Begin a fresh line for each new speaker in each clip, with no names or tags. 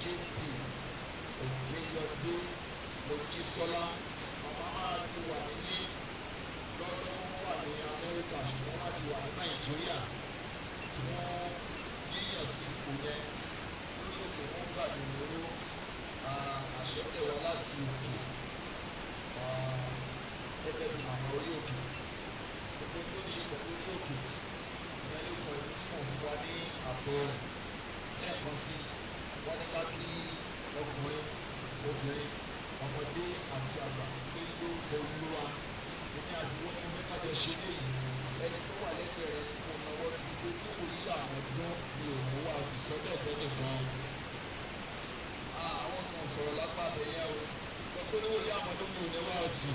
JP Òkèyọdé Mojísọ́lá. Màmá máa ti wà nílé lọ́dún, wà ní Amẹ́ríkà, ṣùgbọ́n wọ́n ti wà ní Nàìjíríà tí wọ́n yíyàn sí ipò yẹn lórí òkè. Wọ́n gbàgbé lóró àṣẹ tẹ̀wá láti òkè gẹ́gẹ́ bí màmá orí òkè. Gbogbo tó ní ṣe pẹ̀lú orí òkè ìyẹn ló kọ ẹni fún òfin wa ní àbọ̀ rẹ̀. Lẹ́ẹ̀kan sí, wọ́n ní ká kí ọkùnrin, obìnrin, ọmọdé àti àgbà pé lórúkọ Olúwa. Èmi àti wọ́n ní wọ́n kájọ ṣe léyìí. Ẹni tó wà lẹ́gbẹ̀ẹ́ rẹ̀ ní kò náwó sí pé níwò yí àwọn ọdún ni òun wà ti sọ́dọ̀ fẹ́ nìkan. Àwọn kan sọ̀rọ̀ lápá abẹ́yẹ o, sọ pé níwò yí àwọn ọdún mi ò ní wá ọtí.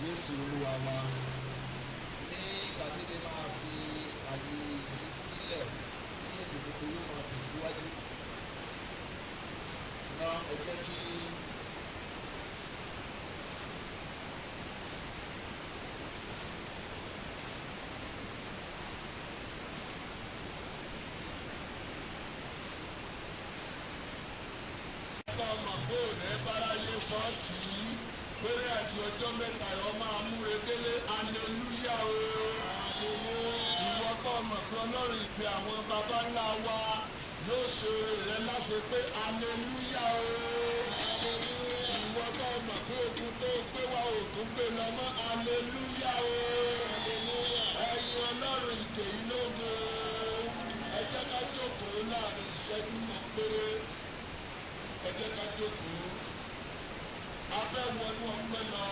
Jésù Olúwa wa. Ní gbàgede máa fi àyè yìí sílẹ̀ tí ètò gbogbo yóò máa tẹ̀síwájú náà, ẹ jẹ́ kí.
Ọmọ pé òní báráyé fọ́ọ̀tì yìí péré àti ọjọ́ mẹ́ta yọ máa múre délé, aleluya o. Ìwọ kọ́ ọmọ pé Ọlọ́run ìpè àwọn baba ńlá wa yóò ṣe rẹ láṣẹ pé aleluya o. Ìwọ kọ́ ọmọ pé ogun tó gbé wa ò tún gbé lọ mọ́, aleluya o. Ẹ̀yin Ọlọ́run ìpè yìí lógo. Ẹ jẹ́ ká jókòó láàrin ìṣẹ́jú kan péré. Ẹ jẹ́ ká jókòó. A fẹ́ wọnú ọpẹ́ lọ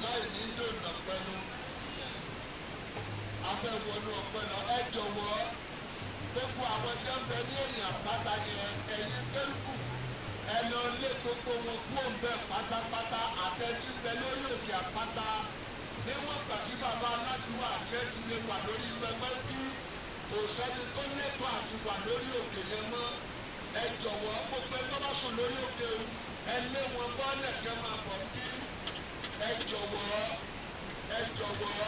láì ní dònà pẹ̀lú. A fẹ́ wọnú ọpẹ́ lọ. Ẹ jọ̀wọ́, gbogbo àwọn tí wọ́n bẹ ní ẹ̀yìn àpáta yẹn, ẹ̀yin kẹ́rùkù, ẹ lọ lé gbogbo wọn kú òǹbẹ pátápátá, àtẹ̀tí bẹ lórí òkè àpáta. Níwọ̀n ìgbà tí bàbá aládùúgbò àti ti lè wà lórí pẹpẹ sí, kò sẹ́ni tó lẹ́tọ̀ọ́ àti wà lórí òkè yẹn mọ́. Ẹ jọ̀wọ́, gbogbo ẹ tó bá sùn lórí òkè o, ẹ lé wọn bọ́ọ̀lẹ̀ kẹ́ máa bọ̀ bí. Ẹ jọ̀wọ́, ẹ jọ̀wọ́.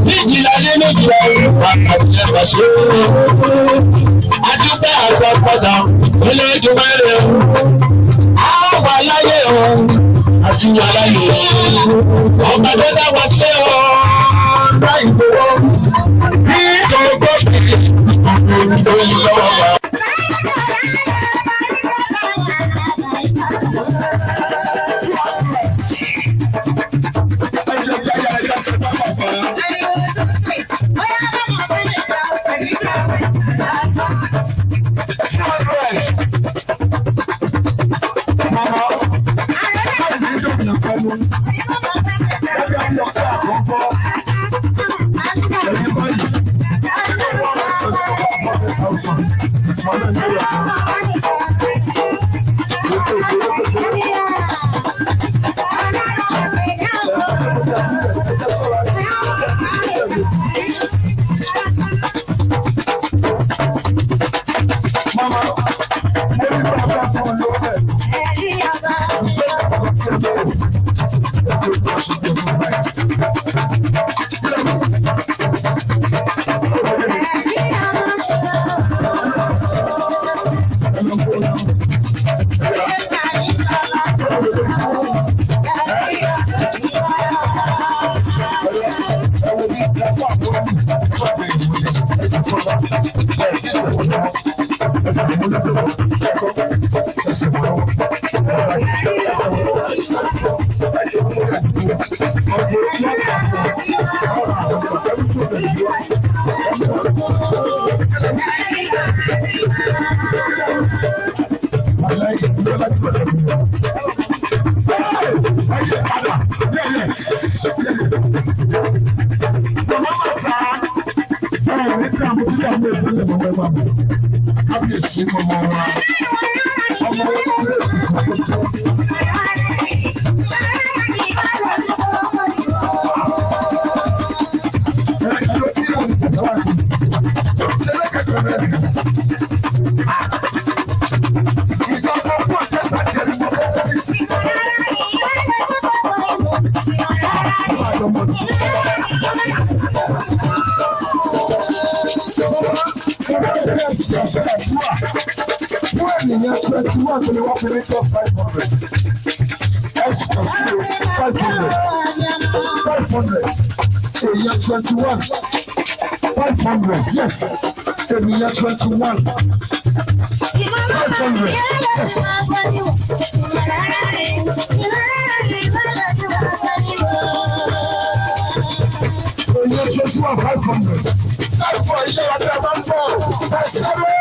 Méjìlá lé méjìlá ẹ̀ka ṣe adúpẹ́ àgbà padà olójúmọ́ rẹ̀ á wà láyé o àti wà láyé ọba tó dá wa sí ọ láì gbowó tí gbogbo fi tó ń lọ́wọ́ wa.
Ẹ ṣe padà lẹ́lẹ̀. Màmá màtá ẹ̀ ní ká mo ti dá mi ètò ìlẹ̀ mọ̀mọ́ ẹ̀ máa bọ̀. Kábíyèsí mọ̀mọ́ wa. Ọmọ ọmọ ọmọ tó. Fún ènìyàn 21 tó lè wá fún mi tó 500. Ẹ sì kàn sí o 500. 500. Èèyàn 21. 500. Yes. Ènìyàn 21. 500. Yes. Èèyàn 21 500. Sáìfọ̀ ilé wa tí a bá ń bọ̀. Ẹ sáré.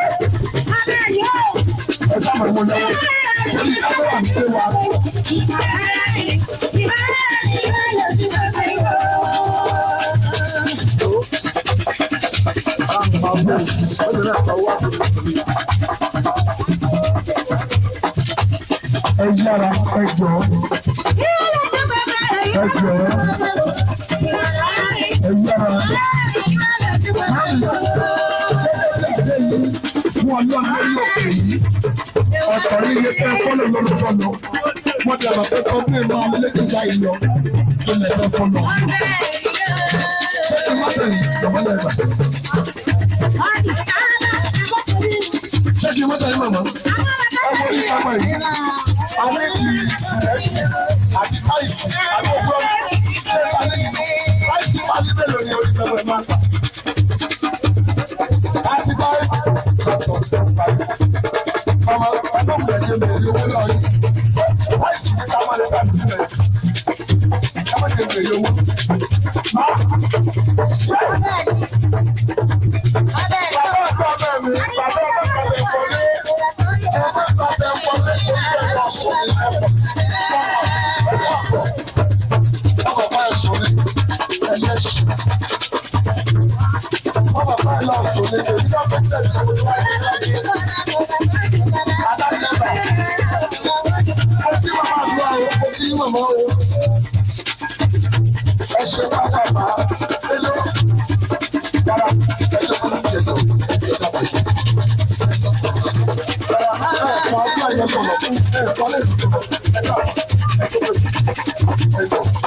Ẹ sábà mọ̀ lọ́wọ́. Orí kámẹ́rà ń pè wá. Yes. Ẹ yára ẹ jọ̀ọ́ ẹ jọ̀ọ́ ẹ yára. Fún ọlọ́run lórí òkè yìí, ọ̀tọ̀ yíyẹ pé fọ́lọ̀ lọ́dọ̀ fọ́lọ̀. Wọ́n ti àbàpẹ́ kan bí ìmọ̀ àwọn eléjìká yìí lọ. Ó lè fẹ́ fọ́lọ̀. Ṣé kí n má tẹ̀lé ìjọba ẹ̀gbà? Ṣé kí n má tẹ̀lé màmá? Ọmọ orí pápá yìí. Àwọn èdè ìsìlẹ̀ àti táìsì àti ògbọ́n ṣé ta ní táìsì pàdé mélòó ni orí pẹpẹ máa ń pa? Láti bá ọmọ ọdún mẹ́rin mẹ́rin owó náà yìí. Táìsì ní ká máa lè ta bísíǹnẹ̀sì. Ká má jẹ mẹ́rin owó. Má bàbá ọ̀gá ọmọ mi, bàbá ọmọ kàlẹ̀ wọlé. Ọmọ kàlẹ̀ wọlé orí ẹ̀ lọ sùn ní ẹ̀fọ́. Ọmọ bá ẹ̀ sùn ní ẹlẹ́sìn. Ọmọ bá ẹ̀ lọ sùn ní èyí náà tó tẹ̀lé sọ́kòtò láyé láyé. Adájọ́ta. Ó kí màmá àdúrà o, ó kí màmá o. Ẹ ṣe pápápá. Hello. Yàrá ẹjọ́ kọ́ ló ń jẹ tó. Yàrá ẹ̀kọ́ àdúrà yẹn sọ̀rọ̀ fún ẹ̀kọ́ lè sọ̀rọ̀. Ẹ̀ka ẹ̀kọ́ ẹ̀kọ́ ẹ̀kọ́ ẹ̀kọ́.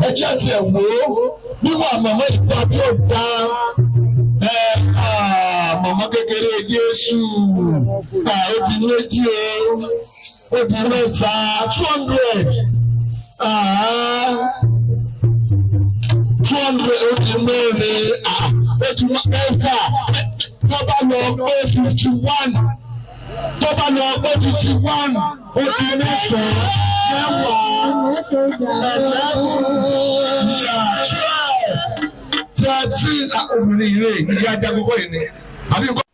Ẹ jẹ́ àti ẹ̀ wò ó wíwà màmá ìgbà bí ó da ẹ màmá kékeré Jésù ó di méjì o ó di mẹ́ta 200 200 ó di mẹ́rin ó di mẹ́fà tó bá lọ pé 51 tó bá lọ pé 51 ó di mẹ́sàn-án mẹ́wàá. 11, 12, 13. Obìnrin yìí rè ìyá ajagun kọ́ yìí ni. Àbí nǹkan.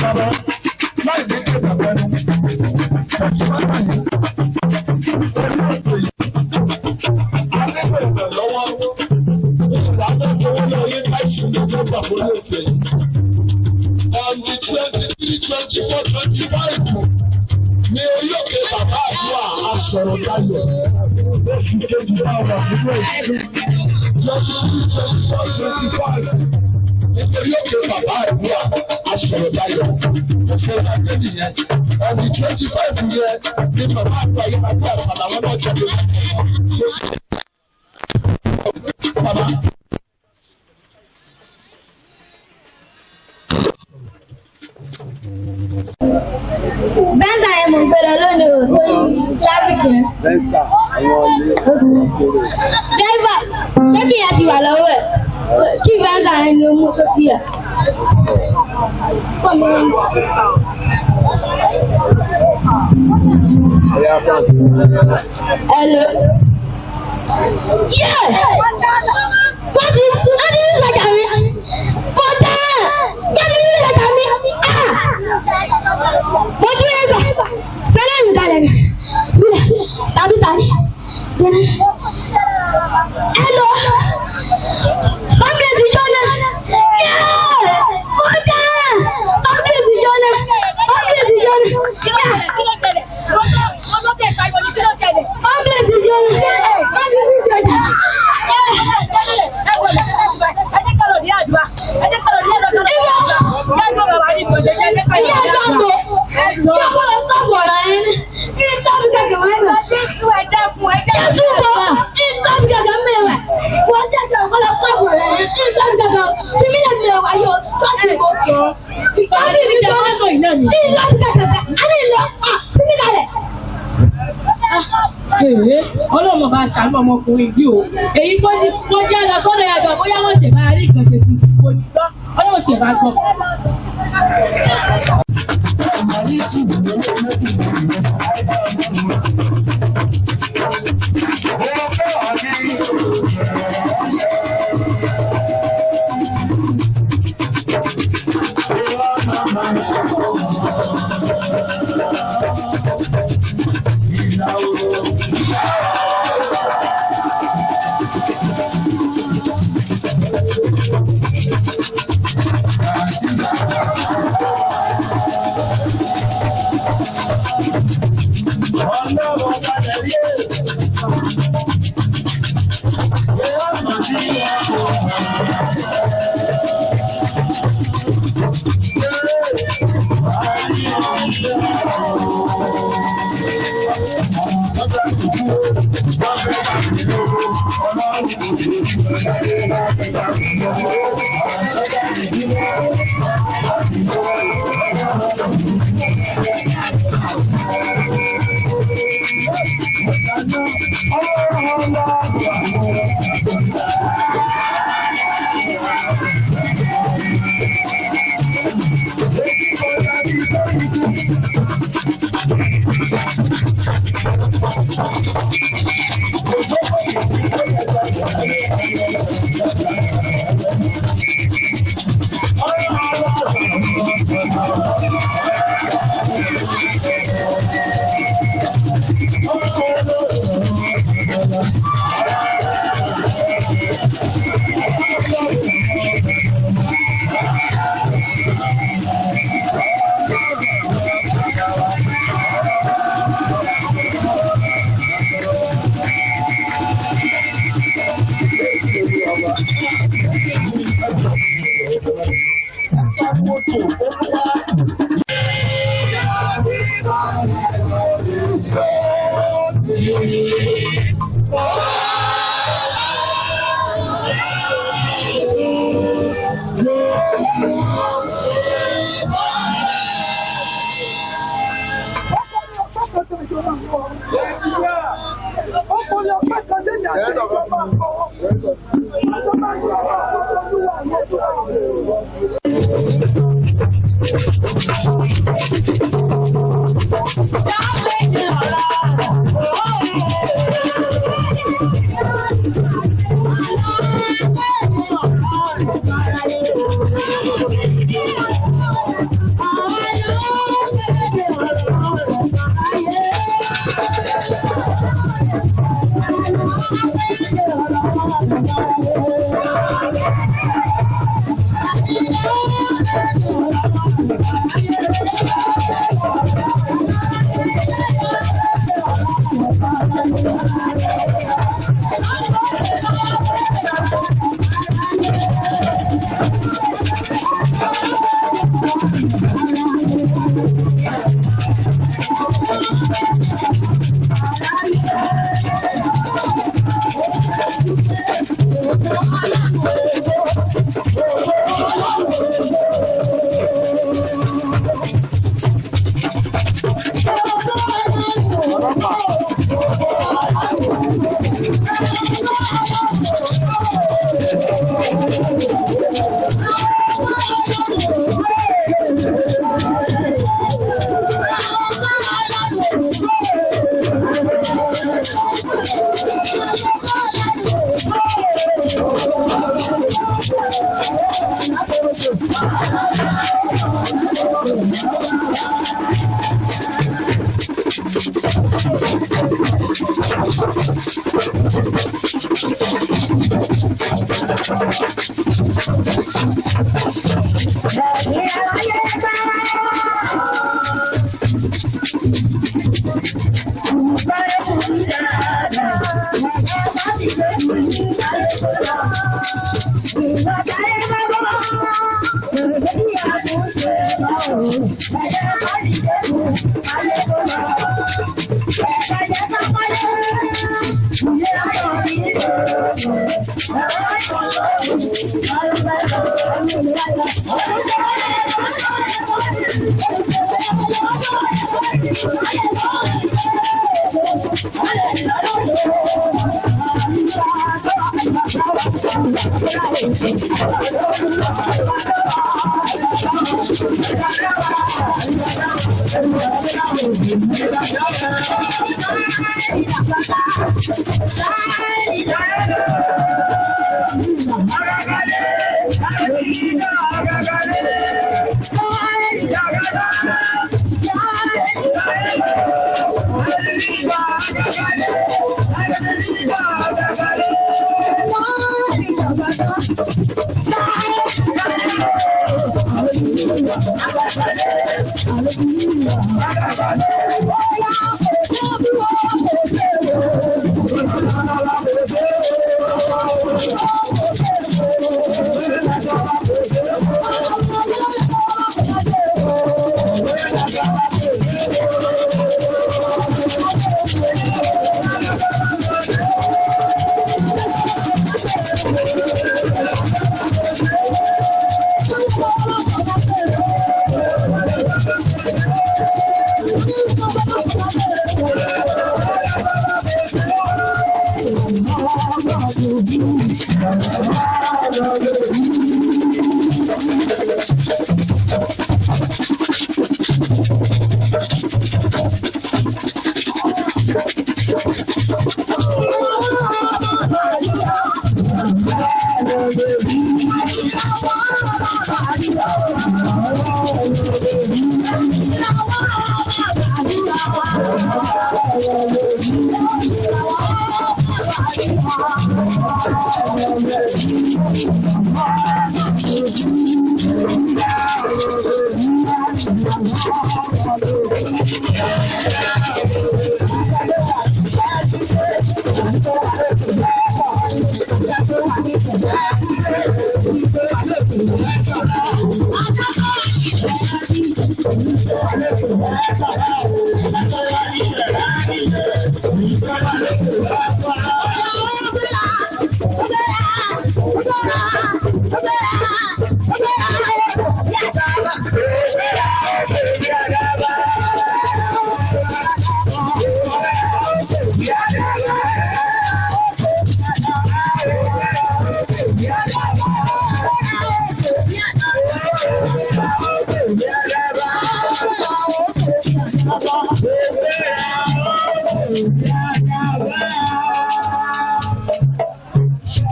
Bàbá láì ní kí bàbá ẹnu ṣèkí má bà yín. Orí ètò yìí, a nílò ìrànlọ́wọ́. Ìgbà tó gbowó lọ yé láìsí ní ọjọ́ gbà fún òkè yìí.
On the 23, 24, 25 ní orí òkè bàbá àdúrà.
Sọ̀rọ̀ dayọ̀ oṣù kejì náà wà nínú ẹ̀ 23, 24, 25 nítorí òkè bàbá àdúrà asọ̀rọ̀ dayọ̀ oṣù ọ̀dàgbé nìyẹn. On the 25 yẹn ní bàbá àdúrà yẹn máa gbé àṣà làwọn náà jáde lóṣù bàbá.
Bẹ́ńsà yẹn mò ń gbé lọ lónìí o, lórí tráfíkì yẹn.
Bẹ́ńsà àwọn ilé ìṣòro.
Dẹ́rẹ́bà, ṣé kí ìyá ti wà lọ́wọ́ ẹ̀? Kí bẹ́ńsà yẹn ni ó mú sókè ẹ̀? Pọ̀ mọ́.
Ẹ̀yà France.
Hello. Yeah! Wọ́n ti ń sọ̀jà mi. Mo tẹ́ ẹ̀! Wọ́n ti ń sọ̀jà mi. Ah! Mo tún yẹ gbà. Fẹ́lẹ́ mi kalẹ̀ ni. Bílẹ̀ tàbí tani. Hello. Kọ́mílẹ̀tì jóná. Yeah! Mo tẹ́ ẹ̀! Kọ́mílẹ̀tì jóná. Kọ́mílẹ̀tì jóná. Yeah! Kọ́mílẹ̀tì jóná. Kọ́mílẹ̀tì jóná. Ilé ẹjọ́ mo yóò kó lọ sọ́ọ̀bù ọ̀rọ̀ yẹn ní kí n lọ́ọ̀bù kẹ̀kẹ́ wọ́n mẹ́. Jésù bọ̀ kí n lọ́ọ̀bù kẹ̀kẹ́ mẹ́wẹ̀. Wọ́n jẹ́ kí ọ̀kọ́ lọ sọ́ọ̀bù ọ̀rọ̀ yẹn kí n lọ́ọ̀bù kẹ̀kẹ́ mímí lè mi ọ̀wá yóò tọ́jú ìbò. Ìfọ̀bí mi tó kí n lọ́ọ̀bù kẹ̀kẹ́ sẹ́, á ní lọ mímí kalẹ̀.
Èé, ọlọ́mọ bá ṣàánú ọmọkùnrin yìí o. Èyí kó ní kó jẹ́ lọ sọ́dọ̀ yàtọ̀ bóyá wọ́n tẹ̀ máa rí nǹkan ṣe sí i. Kò ní gbọ́, ọlọ́run tẹ̀ máa gbọ́.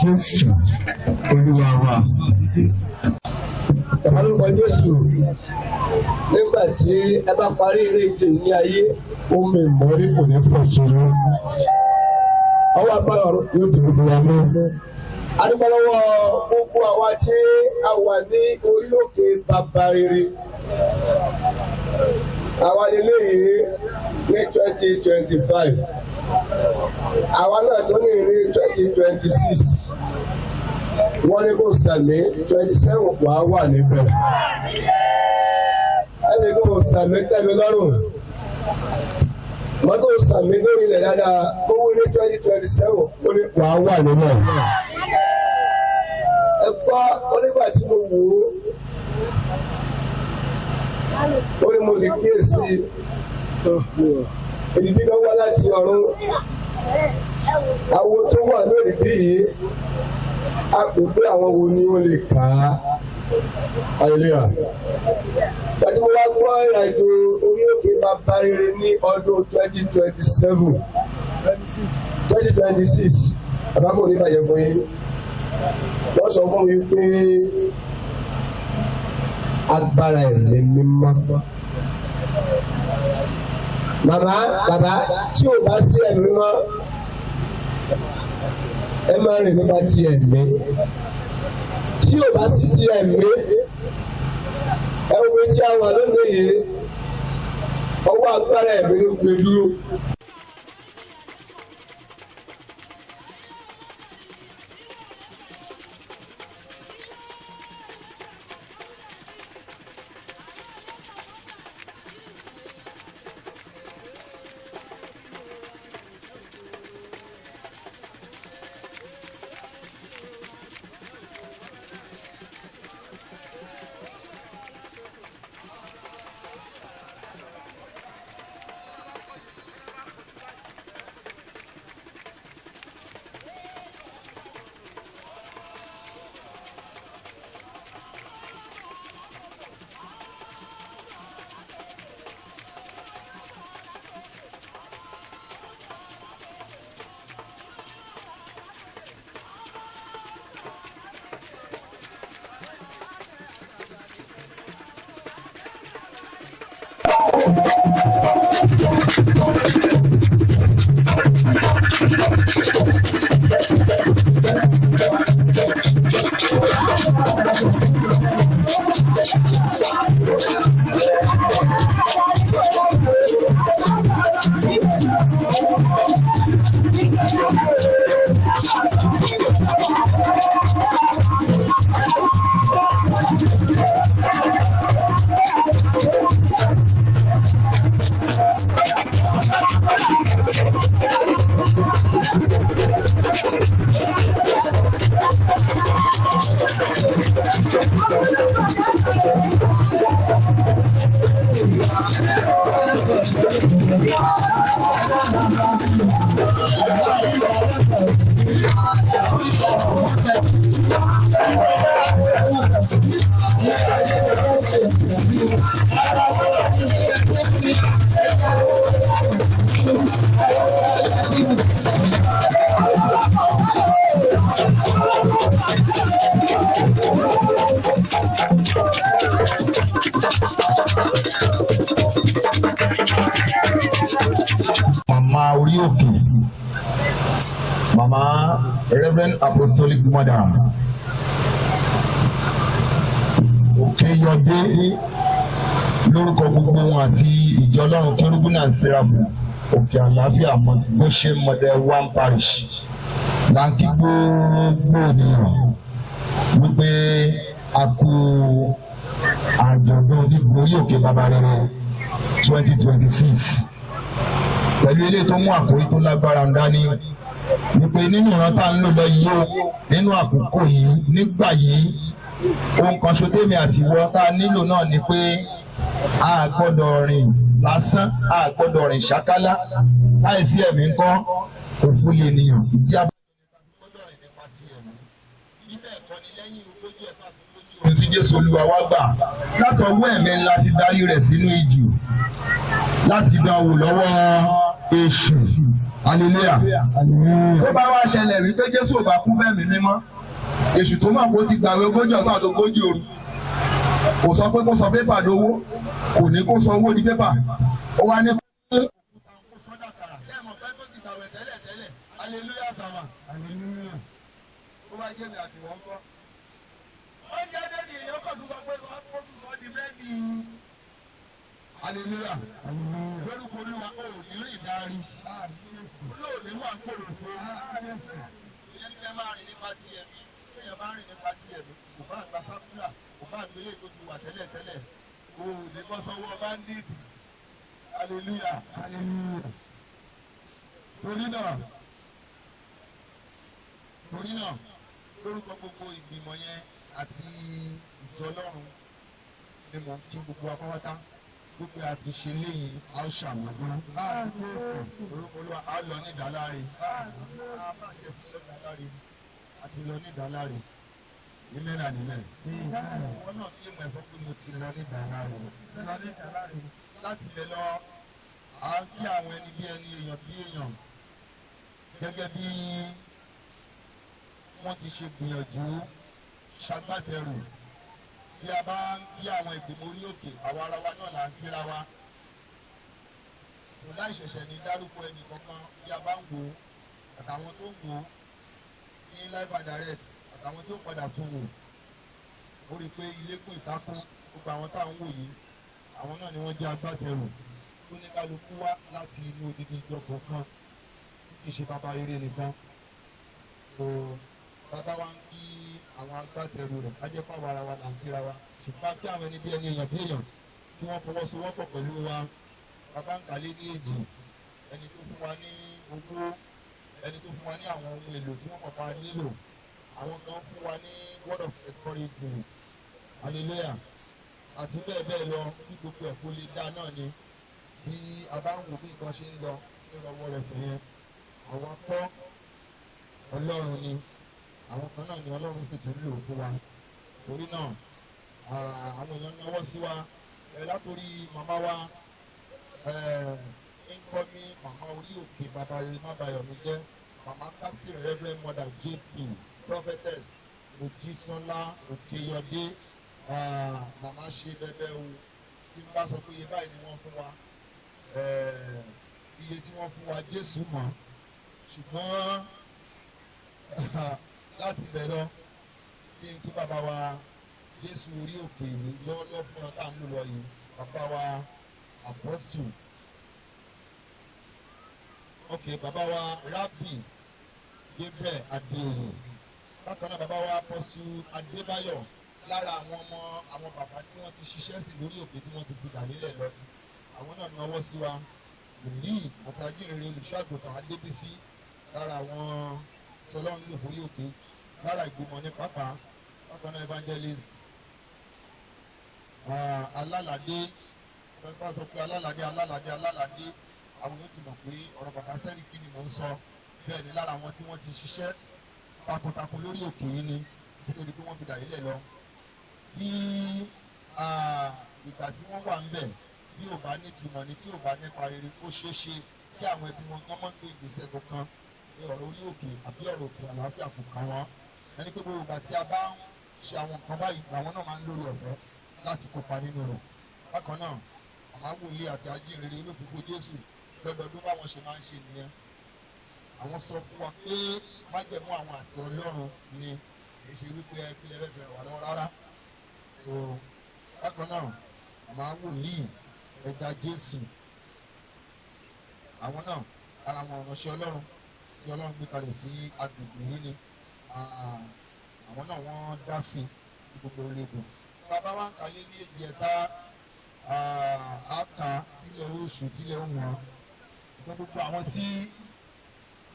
Jésù Olúwa wa.
Bàbá lórúkọ Jésù, nígbà tí ẹ bá parí eré ìje ní ayé,
Omi ìmọ̀rí kò ní fọ̀ sí i.
ọwọ́ agbára ọ̀run.
Yóò di gbogbo wa mú.
A dúpẹ́ lọ́wọ́ gbogbo àwa tí a wà ní orí òkè bàbá rere. Àwa leléyìí ní 2025. Àwa náà tó ní ní 2026. Wọ́n ní kò sàmì 27 wà á wà níbẹ̀. Ẹnì kò sàmì tẹ́mi lọ́rùn. Mọ́tò sàmì lórí ilẹ̀ dáadáa, ó wí ní 2027, ó ní
Wà á wà níbẹ̀.
Ẹ gbọ́, ó nígbà tí mo wò ó, ó ní mo sì kíyèsí èdìdí kan wá láti ọ̀run. Àwo tó wà lórí bí yìí, a pè pé àwọn wo ni ó lè kà á. Hallelujah. Gbàtí mo wá gbọ́ ìrìnàjò orí òkè bàbá rere ní ọdún 2027, 2026, bàbá kò ní bàjẹ́ fún yín. Wọ́n sọ fún mi pé agbára ẹ̀mí mímọ́. Màmá, bàbá, tí ò bá sí ẹ̀mí mímọ́, ẹ máa rìn nípa ti ẹ̀mí. Tí ò bá sí ti ẹ̀mí, ẹ wo pé tí a wà lónìí yìí, ọwọ́ agbára ẹ̀mí ló gbé dúró.
Mama orí òkè, Mama Reverend Apostolic Mother Òkèyọdé lórúkọ gbogbo wọn àti ìjọ Ọlọ́run Kérúbù náà Séráfù Òkè Àlàáfíà Goshen Model One Parish là ń kí gbogbo ènìyàn wípé a kú àjọ̀dún orí òkè bàbá rere 2026 pẹ̀lú ilé tó mú àkórí tó lágbára ń dání wípé nínú ìran tá à ń lò lọ yìí ó nínú àkókò yìí nígbà yìí ohun kan ṣo tèmi àti ìwọ tá a nílò náà ni pé a gbọ́dọ̀ rìn lásán, a gbọ́dọ̀ rìn ṣákálá láìsí ẹ̀mí ńkọ́ òfin lè nìyàn. Ìdí ohun tí Jésù Olúwa wá gbà látọwọ́ ẹ̀mí ńlá ti darí rẹ̀ sínú ìjì láti dán wò lọ́wọ́ èṣù. Hallelujah. Tó bá wá ṣẹlẹ̀ wípé Jésù ò bá kú fẹ́mi mímọ́, èṣù tó mọ̀ kó ti gbàwé ogójì ọ̀sán àti ogójì òru kò sọ pé kó sọ pépà dowó, kò ní kó sọ owó di pépà, ó wá ní. Hallelujah. Lórúkọ Olúwa ò ní rìn dárí. Olóòní wà ń kòrò fún. Ìyẹn ní ẹ máa rìn nípa ti ẹ̀mí. Kéèyàn bá rìn nípa ti ẹ̀mí. Kò bá gba sákúlà, kò bá gbélé tó ti wà tẹ́lẹ̀ tẹ́lẹ̀. O ò ní bọ́ sọ́wọ́ báńdíìtì. Hallelujah. Torí náà, lórúkọ gbogbo ìgbìmọ̀ yẹn àti ìjọ Ọlọ́run ni mò ń kí gbogbo afáwátá gbogbo àti ṣe léyìn a ó ṣàmọdún. Orúkọ Olúwa a lọ ní ìdáláre. A bá ṣe fún lọ ìdáláre. A ti lọ ní ìdáláre. Nílẹ̀ náà nílẹ̀. Wọ́n náà kí mo sọ pé mo ti lọ ní ìdáláre. Láti lè lọ, a ń kí àwọn ẹni bí ẹni, èèyàn bí èèyàn. Gẹ́gẹ́ bí wọ́n ti ṣe gbìyànjú ṣagbátẹrù. Bí a bá ń kí àwọn ìgbìmọ̀ orí òkè, àwa ara wa náà là ń kíra wa. Kò láì ṣẹ̀ṣẹ̀ ní dárúkọ ẹnì kankan bí a bá ń wò ó, àtàwọn tó ń wò ó ní live and direct, àtàwọn tí ó padà tún wò. Ó rí i pé ilé kún ìtakùn, gbogbo àwọn tá à ń wò yìí, àwọn náà ni wọ́n jẹ́ agbátẹrù tó ní kálukú wá láti inú odidi ìjọ kọ̀ọ̀kan tí kì í ṣe bàbá rere nìkan. Bàbá wa ń kí àwọn agbátẹrù rẹ̀, á jẹ́ pàwọ́ ara wa là ń kíra wa. Ṣùgbọ́n kí àwọn ẹni bí ẹni, èèyàn bí èèyàn tí wọ́n fọwọ́sowọ́pọ̀ pẹ̀lú wa. Bàbá ń kàlé ní èjì, ẹni tó fún wa ní owó, ẹni tó fún wa ní àwọn ohun èlò tí wọ́n pàpà nílò, àwọn kan fún wa ní word of encouragement. Hallelujah. Àti bẹ́ẹ̀ bẹ́ẹ̀ lọ, kí gbogbo ẹ̀ kó lè dá náà ni. Bí a bá ń wò bí nǹkan ṣe ń lọ nírọ̀wọ́ rẹ̀ sí yẹn, àwọn kọ́ Ọlọ́run ni, àwọn kan náà ni Ọlọ́run sì tún lò fún wa. Torí náà, àwọn èèyàn náwó sí wa ẹ látòrí màmá wa nkọ́mi màmá orí òkè bàbá mábàyọ̀mí jẹ́ màmá captain Reverend Mother JP Prophetess Mojísọ́lá Òkèyọdé. Màmá ṣe bẹ́bẹ́ o. Tí n bá sọ pé iye báyìí ni wọ́n fún wa, iye tí wọ́n fún wa Jésù mọ̀, ṣùgbọ́n láti bẹ̀ lọ kí n kí bàbá wa Jésù orí òkè yìí lọ́wọ́lọ́wọ́ fún ọ tá à ń lò lọ yìí, bàbá wa Apostle Ok, bàbá wa Rabbi Gabriel Adéoyè. Bákan náà bàbá wa Pọ́sù Adébáyọ̀, lára àwọn ọmọ àwọn bàbá tí wọ́n ti ṣiṣẹ́ sí lórí òkè tí wọ́n ti fi dà nílẹ̀ lọ, àwọn náà náwó sí wa. Wòlíì àtàjìnrere olùṣọ́àgùntàn Adébísí, lára àwọn tọlọ́run lò fórí òkè, lára ìgbìmọ̀ ní pápá. Bákan náà evangelist Alálàdé, bá sọ pé Alálàdé Alálàdé Alálàdé, àwọn yóò ti mọ̀ pé ọ̀rọ̀ bàbá Sẹ́ríkì ni mò ń sọ. Bẹ́ẹ̀ ni lára àwọn tí wọ́n ti ṣiṣẹ́ takuntakun lórí òkè yìí ni nítorí pé wọ́n fi dàrílẹ̀ lọ. Bí ìgbà tí wọ́n wà ńbẹ̀ bí ò bá nítumọ̀ ni tí ò bá nípa rere, ó ṣeé ṣe kí àwọn ẹbí wọn kán mọ́ gbé ìgbésẹ̀ kankan ní ọ̀rọ̀ orí òkè àbí ọ̀rọ̀ òkè àlàáfíà kò kàn wọ́n. Ẹni pé gbogbo ìgbà tí a bá ń ṣe àwọn nǹkan báyìí làwọn náà máa ń lórí ọ̀fẹ́ láti kópa nínú rẹ̀. Bákan náà àmọ́ wòlíì àti ajínrere olófìfo Jésù lọ́dọọdún báwọn ṣe máa ń ṣe nìyẹn. Àwọn sọ fún wa pé májẹ̀mú àwọn àti Ọlọ́run ni, kì í ṣe wípé ẹ fi ẹlẹ́fẹ̀ẹ́ wà lọ́wọ́ rárá. So bákan náà àmọ́ wòlíì ẹja Jésù, àwọn náà ara wọn ìránṣẹ́ Ọlọ́run tí Ọlọ́run gbé kalẹ̀ sí agbègbè yìí ni, àwọn náà wọ́n dá sí gbogbo orílẹ̀-èdè. Bàbá wa ń kàlé ní èjì ẹ̀ta àkà tílẹ̀ oṣù tílẹ̀ wọ̀n. Ṣùgbọ́n gbogbo àwọn tí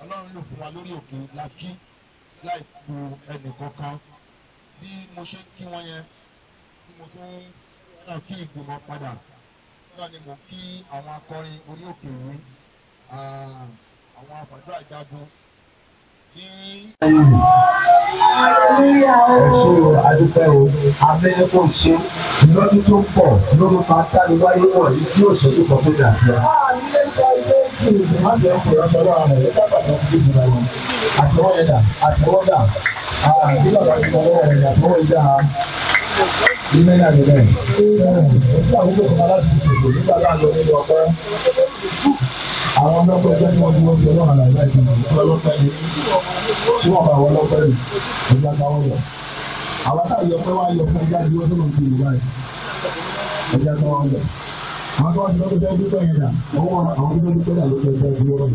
Ọlọ́run lò fún wa lórí òkè la kí láì ku ẹnì kankan. Bí mo ṣe ń kí wọn yẹn tí mo tún náà kí ìgbìmọ̀ padà náà ni mo kí àwọn akọrin orí òkè yìí, àwọn àfàdúrà jagun ní.
Ẹ ṣé o, adúpẹ́ o, abẹ́rẹ́ kò ṣe lọ́dún tó ń bọ̀ ló máa dáni wáyé wọ̀nyí tí yóò ṣojú kan fún ìdàgbà. Má jẹ́ ọkùnrin ọ̀sán lọ́wọ́ rẹ̀ lọ́jọ́ pàtàkì fún ìdìbò wọn. Àtẹwọ́ yẹn dà, àtẹwọ́ dà, àbí bàbá ti lọ lọ́wọ́ rẹ̀ àtẹwọ́ yìí dà. Ilé náà lè bẹ̀rẹ̀. Ó fún àkókò kan láti ṣètò nígbà tá a lọ nínú ọpẹ́. Àwọn ọlọ́pàá ẹgbẹ́ tí wọ́n ti wọ́n fi ọlọ́run àlàyé láti mọ̀ nípa ọlọ́pàá ẹni tí wọ́n bá wọ ọlọ́pàá rẹ̀ ẹgbẹ́ àtàwọn yọ. Àwọn táyì ọpẹ́ wá yọ fún ẹgbẹ́ àdúgbò tó lọ sí ìlú báyìí. Ẹgbẹ́ àtàwọn yọ. Àwọn tó wá ti lọ́kọ̀ fẹ́ dúpẹ́ yẹn dà, ọwọ́ àwọn tó fẹ́ dúpẹ́ dà ló fẹ́ ẹgbẹ́ àdúgbò rẹ̀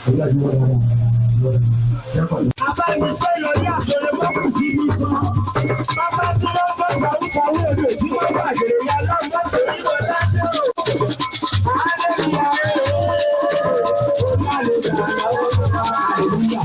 ẹgbẹ́ àdúgbò rẹ̀.
Abánigbé lọ ní àpẹẹrẹ mọ́kù tí ní sọ. Bàbá tí wọ́n bá gbàrúgbàrú èdè tí wọ́n bá ṣèrè ya lọ́gbọ́n torí wọn dájọ́. Àálẹ́ mi àárẹ̀ ó má lè gbà lọ́wọ́ bàbá àlùyà.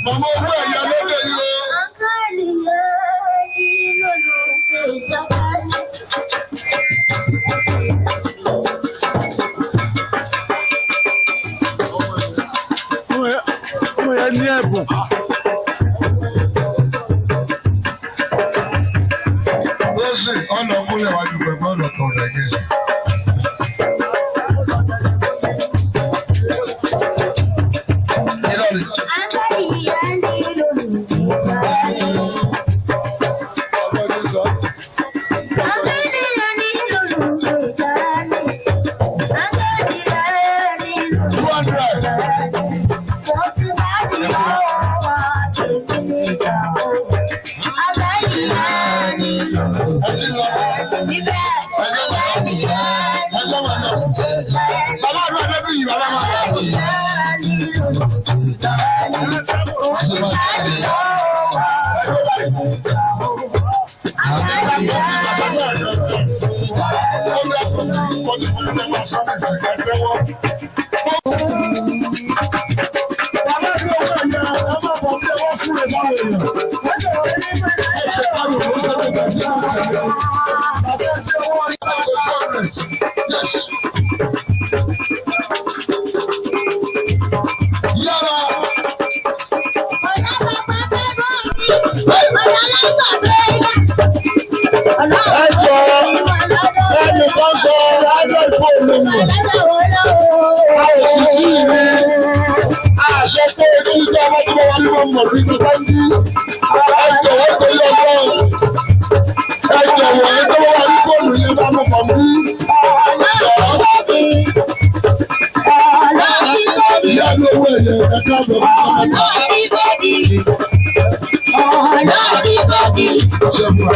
Màmá owó ẹ̀yà lóde yìí o.
Ọmọ yẹn ní ẹ̀bùn.
Lọ́sìn ọ̀nà kúnlẹ̀ wájú pẹ̀lú ọ̀nà kan ọ̀dà gẹ̀ẹ́sì. Irọ́ ni. Ọgbọ́n ní sọ. $200. Ẹ ti lọ. Ẹjọ́ wà lọ. Ẹjọ́ wà lọ. Bàbá àdúrà lẹ́bí yìí bàbá máa bá. Yára.
Ẹ jọ ẹnì kan sọ rájọ ìfóònù mi. A ò sì tí ì rí àṣẹ pé ojú ìjọ ọmọ tí mo wà nínú ọmọ mi tó bá ń bí. Ẹ jọ̀wọ́ torí Ọlọ́run. Ẹ jọ̀wọ́ ẹ tó wà ní fóònù yẹn bá mọ̀ pọ̀ bí.
Ìyá mi owó ẹ̀yẹ ẹ̀ka àbọ̀. Ṣé mo wà?